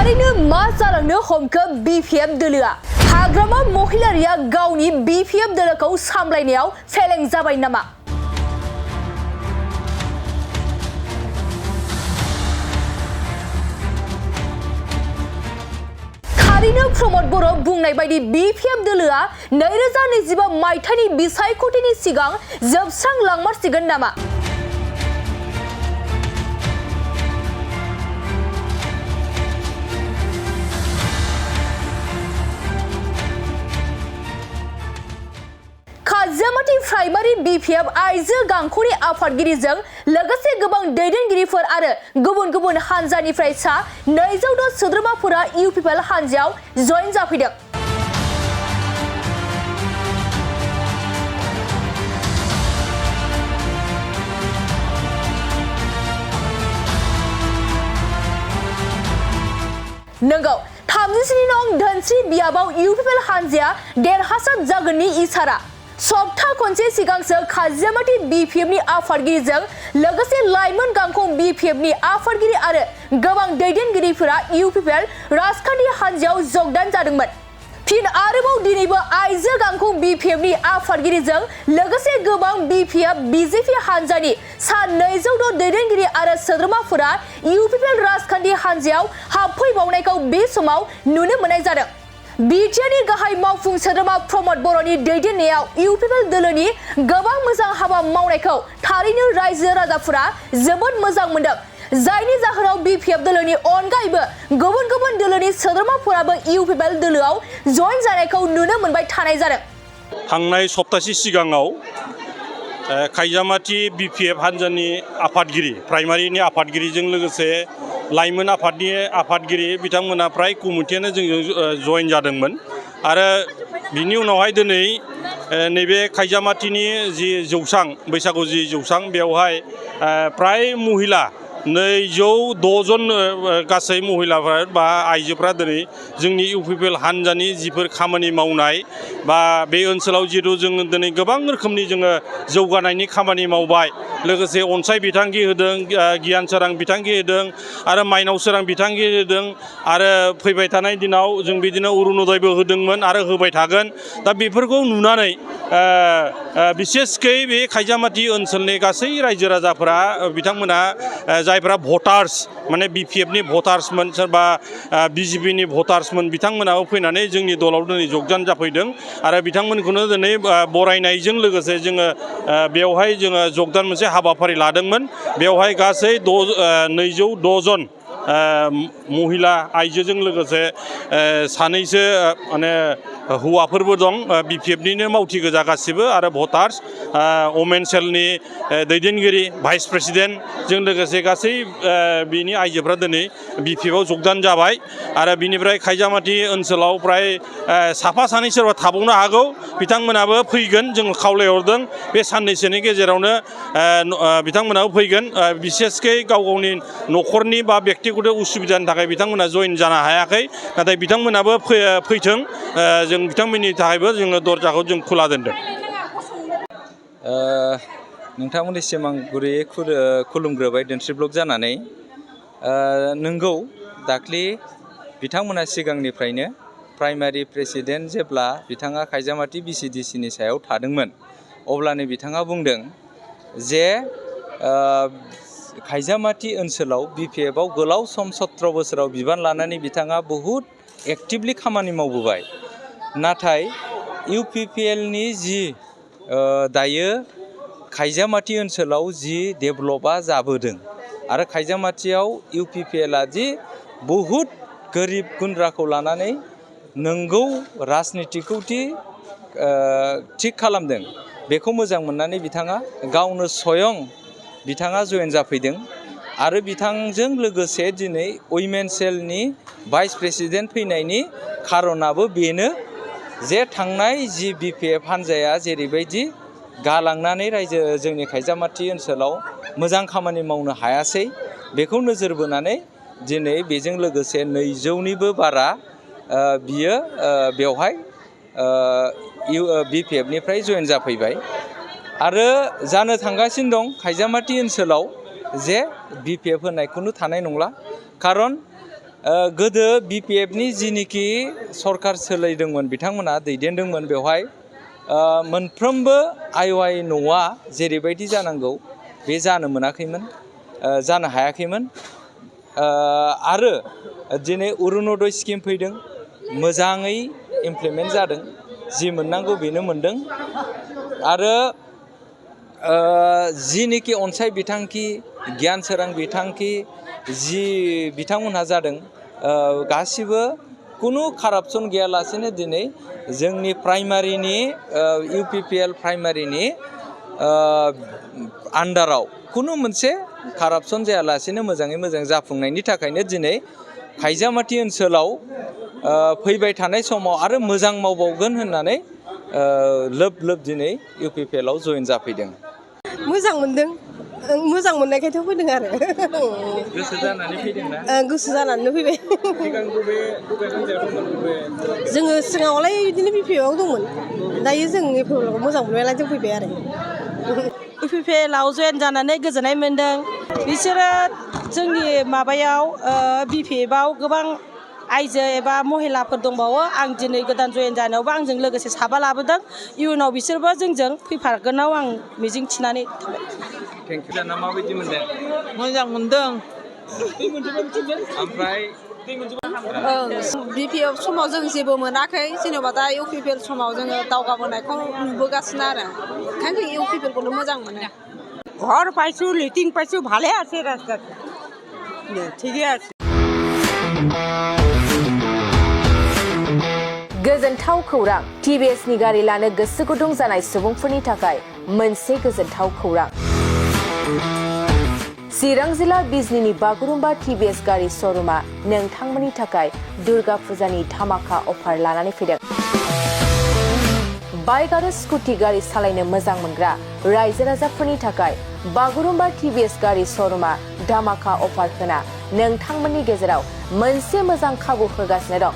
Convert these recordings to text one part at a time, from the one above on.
थारैनो मा जालांनो हमखो बीपीएफ दोलोआ हाग्रामा महिलारिया गावनि बीपीएफ दोलोखौ सामलायनायाव फेलें जाबाय नामा? थारैनो प्रमद बर' बुंनाय बायदि बीपीएफ दोलोआ 2025 मायथाइनि बिसायख'थिनि सिगां जोबस्रांलांमारसिगोन नामा? खाजामाथि प्राइमारि बीपीएफ आयज गांख'नि आफादगिरिजों लोगोसे गोबां दैदेनगिरिफोर आरो गुबुन गुबुन हानजानिफ्राय सा 200 सोद्रोमाफोरा UPPL हानजायाव जइन जाफैदों। नंगौ 37 नं धोनस्रि बियाबाव UPPL हानजाया देरहासार जागोननि इसारा सप्ता खनसे सिगांसो खाजामाथि बीपीएफनि आफादगिरिजों लोगोसे लाइमोन गांखं बीपीएफनि आफादगिरि आरो गोबां दैदेनगिरिफोरा UPPL राजखान्थि हानजायाव जगदान जादोंमोन। फिन आरोबाव दिनैबो आइजो गांखं बीपीएफनि आफादगिरिजों लोगोसे गोबां बीपीएफ बीजेपी हानजानि सा 200 दैदेनगिरि आरो सोद्रोमाफोरा UPPL राजखान्थि हानजायाव हाबफैबावनायखौ बे समाव नुनो मोननाय जादों। बिटिआरनि गाहाय मावफुं सोद्रोमा प्रमद बर'नि दैदेननायाव UPPL दोलोनि गोबां मोजां हाबा मावनायखौ थारैनो रायजो राजाफोरा जोबोद मोजां मोनदों, जायनि जाहोनाव बीपीएफ दोलोनि अनगायैबो गुबुन गुबुन दोलोनि सोद्रोमाफोराबो UPPL दोलोआव जइन जानायखौ नुनो मोनबाय थानाय जादों। थांनाय सप्तासे सिगाङाव खायजामाथि बीपीएफ हानजानि आफादगिरि प्राइमारिनि आफादगिरिजों लोगोसे लाइमोन आफादनि आफादगिरि बिथांमोना प्राय कमिटियानो जोंजों जइन जादोंमोन आरो बिनि उनावहाय दिनै नैबे खायजामाथिनि जि जौसां बैसागु जि जौसां बेवहाय प्राय महिला 206 जन गासै महिलाफोर बा आइजोफ्रा दिनै जोंनि UPPL हानजानि जिफोर खामानि मावनाय बा बे ओनसोलाव जिहेतु जोङो दिनै गोबां रोखोमनि जोङो जौगानायनि खामानि मावबाय, लोगोसे अनसाय बिथांखि होदों, गियान सोरां बिथांखि होदों आरो माइनाव सोरां बिथांखि होदों आरो फैबाय थानाय दिनाव जों बिदिनो अरुणदयबो होदोंमोन आरो होबाय थागोन। दा बेफोरखौ नुनानै बिसेसकै बे खायजामाथि ओनसोलनि गासै रायजो राजाफोरा बिथांमोना जायफ्रा भटार्स माने बीपीएफनि भटार्समोन सोरबा BJPनि भटार्समोन बिथांमोनाबो फैनानै जोंनि दलाव दिनै जगदान जाफैदों आरो बिथांमोनखौनो दिनै बरायनायजों लोगोसे जोङो बेवहाय जोङो जगदान मोनसे हाबाफारि लादोंमोन। बेवहाय गासै 206 जन महिला आइजोजों लोगोसे सानैसो माने हौवाफोरबो दं, बीपीएफनिनो मावथि गोजा गासिबो आरो भटार्स वमेन सेलनि दैदेनगिरि भाइस प्रेसिडेन्टजों लोगोसे गासै बिनि आइजोफ्रा दिनै बीपीएफआव जगदान जाबाय आरो बिनिफ्राय खायजामाथि ओनसोलाव प्राय साफा सानै सोरबा थाबावनो हागौ, बिथांमोनाबो फैगोन जों खावलायहरदों बे साननैसोनि गेजेरावनो बिथांमोनाबो फैगोन। बिसेसकै गाव गावनि न'खरनि बा बेक्तिगत उसुबिदानि थाखाय बिथांमोना जइन जानो हायाखै, नाथाय बिथांमोनाबो फैथों, जों बिथांमोननि थाखायबो जोङो दरजाखौ जों खुला दोनदों। नोंथांमोननिसिम आं गुरैयै खुलुमग्रोबाय दोनस्रि ब्लक जानानै। नोंगौ दाख्लि बिथांमोना सिगांनिफ्रायनो प्राइमारि प्रेसिडेन्ट जेब्ला बिथाङा खायजामाथि BCDCनि सायाव थादोंमोन अब्लानो बिथाङा बुंदों जे खायजामाथि ओनसोलाव BPFआव गोलाव सम 17 बोसोराव बिबान लानानै बिथाङा बहुद एक्टिभलि खामानि मावबोबाय, नाथाय UPPLनि जि दायो खायजामाथि ओनसोलाव जि डेभेलपआ जाबोदों आरो खायजामाथियाव UPPLआ जि बहुद गोरिब गुन्द्राखौ लानानै नंगौ राजनितिखौ थिग खालामदों, बेखौ मोजां मोननानै बिथाङा गावनो स्वयं बिथाङा जइन जाफैदों आरो बिथांजों लोगोसे दिनै उइमेन सेलनि भाइस प्रेसिडेन्ट फैनायनि खारनाबो बेनो जे थांनाय जि BPF हानजाया जेरैबायदि गालांनानै जोंनि खायजामाथि ओनसोलाव मोजां खामानि मावनो हायासै, बेखौ नोजोर बोनानै दिनै बेजों लोगोसे 200निबो बारा बियो बेवहाय BPFनिफ्राय जइन जाफैबाय आरो जानो थांगासिनो दं खायजामाथि ओनसोलाव जे BPF होनायखौनो थानाय नंला, खारन गोदो BPF नि जिनिखि सरकार सोलायदोंमोन बिथांमोना दैदेनदोंमोन बेवहाय मोनफ्रोमबो IOI न'आ जेरैबायदि जानांगौ बे जानो मोनाखैमोन जानो हायाखैमोन आरो दिनै अरुणोदय स्किम फैदों मोजाङै इमप्लिमेन्ट जादों जि मोननांगौ बेनो मोनदों आरो जिनिखि अनसाय बिथांखि गियान सोरां बिथांखि जि बिथांमोनहा जादों गासिबो कुनु कारापसन गैयालासेनो दिनै जोंनि प्राइमारिनि UPPL प्राइमारिनि आन्डाराव कुनु मोनसे कारापसन जायालासेनो मोजाङै मोजां जाफुंनायनि थाखायनो दिनै खायजामाटि ओनसोलाव फैबाय थानाय समाव आरो मोजां मावबावगोन होननानै लोब लोब दिनै UPPL आव जइन जाफैदों। मोजां मोनदों मोजां मोननायखायथ' फैदों आरो गोसो जानानै फैदोंना गोसो जानानै फैबाय जोङो सिगाङावलाय बिदिनो BPF आव दंमोन दायो जों UPPL आव मोजां मोननायलाय जों फैबाय आरो UPPL आव जइन जानानै गोजोननाय मोनदों बिसोरो जोंनि माबायाव BPF आव गोबां आइजो एबा महिलाफोर दंबावो आं दिनै गोदान जइन जानायावबो आंजों लोगोसे साबा लाबोदों इयुनाव बिसोरबो जोंजों फैफागोनाव आं मिजिं थिनानै थाबाय। थेंकिउ जाना माबायदि मोनदों? मोजां मोनदों। ओमफ्राय BPF समाव जों जेबो मोनाखै जेनेबा दा UPPL समाव जोङो दावगाबोनायखौ नुबोगासिनो आरो ओंखायनो जों UPPL खौनो मोजां मोनो। ঘর পাইছো লেট্রিন পাইছো ভালে আছে রাস্তা ঠিকই আছে गोजोनथाव खौरां TVS नि गारि लानो गोसो गुदुं जानाय सुबुंफोरनि थाखाय मोनसे गोजोनथाव खौरां चिरां जिल्ला बिजनीनि बागुरुम्बा TVS गारि श'रुमा नोंथांमोननि थाखाय दुर्गा फुजानि धामाका अफार लानानै फैदों। बाइक आरो स्कुटि गारि सालायनो मोजां मोनग्रा रायजो राजाफोरनि थाखाय बागुरुम्बा TVS गारि श'रुमा धामाका अफार होना नोंथांमोननि गेजेराव मोनसे मोजां खाबु होगासिनो दं।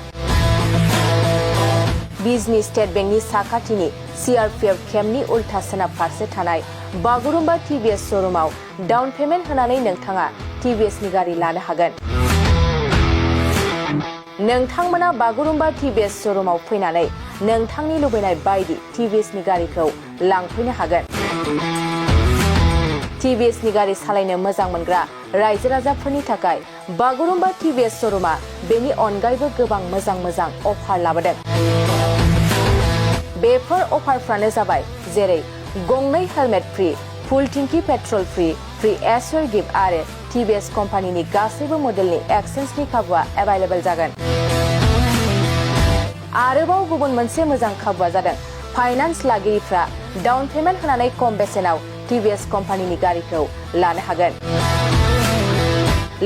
बिजनी स्टेट बेंकनि साखाथिनि CRPF केम्पनि उल्था सोनाब फारसे थानाय बागुरुम्बा TVS श'रुमाव डाउन पेमेन्ट होनानै नोंथाङा TVS नि गारि लानो हागोन। नोंथांमोना बागुरुम्बा TVS श'रुमाव फैनानै नोंथांनि लुबैनाय बायदि TVS नि गारिखौ लांफैनो हागोन। TVS नि गारि सालायनो मोजां मोनग्रा रायजो राजाफोरनि थाखाय बागुरुम्बा TVS श'रुमा बेनि अनगायैबो गोबां मोजां अफार लाबोदों। बेफोर अफारफ्रानो जाबाय जेरै गंनै हेलमेट फ्रि, फुल टिंकी पेट्रल फ्रि एसवेर गिफ्ट आरो TVS कम्पानिनि गासैबो मडेलनि एक्सचेन्जनि खाबुआ एभेलेबल जागोन। आरोबाव गुबुन मोनसे मोजां खाबुआ जादों फाइनान्स लागिरिफ्रा डाउन पेमेन्ट होनानै खम बेसेनाव TVS कम्पानिनि गारिखौ लानो हागोन।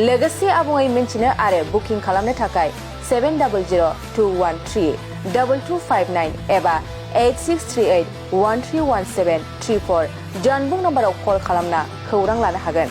लोगोसे आबुङै मिन्थिनो आरो बुकिं खालामनो थाखाय 7002132259 एबा 8638131734 जानबुं नाम्बाराव कल खालामना खौरां लानो हागोन।